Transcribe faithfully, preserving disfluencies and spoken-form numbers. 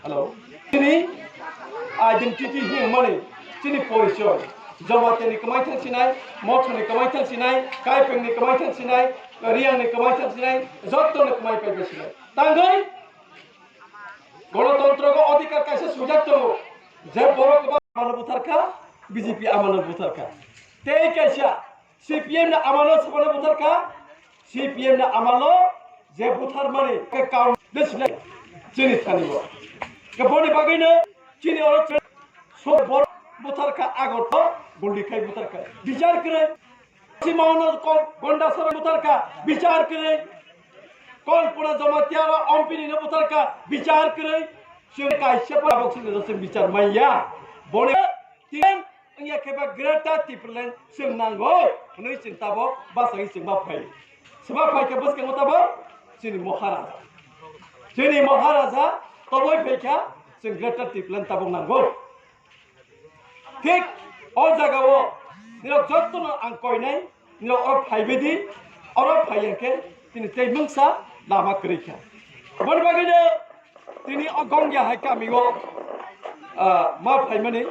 Hello. Chini identity hwnmani chini porichoy. Jamatia ni kwmai thang sinai, Motha ni kwmai thang sinai, Kaipeng ni kwmai thang sinai, Riang ni kwmai thang sinai, jotto ni kwmai pai bai sinai. Tangwi Gonotontro go odhikar kaisa swijak tongo, je borok kwbang amano butharkha, B J P amano butharkha. Tei kaisa C P M ni amano sabano butharkha, C P M ni amalo je butharmani ke kaun de sinai chini thani bo. Ke boni bagwino chini oro sok bor butharkha, agotho guldi khai butharkha. Bichar kwrwi. Simauno kok gonda sara butarka, bichar kwrwi. Kok pura Jamatia ro ompini no butarka, bichar kwrwi. Sing kaisa pa bok sing sing bichar maya. Bone tin wngya khe ba Greater Tipraland sing nango. Hwnwi sing tabo basai sing ba phai. Seba phai khe bwskang tabo sini Maharaja. Sini Maharaja toboi phai kha sing Greater Tipraland tabok nango. Thik o jagao nirok jottono ang koinai, nirok oro phaibaidi, oro phaiya khe tini tei mungsa lama kwrwi kha. Aboni bagwino tini o Gongya hai kamio, ah, ma phaimani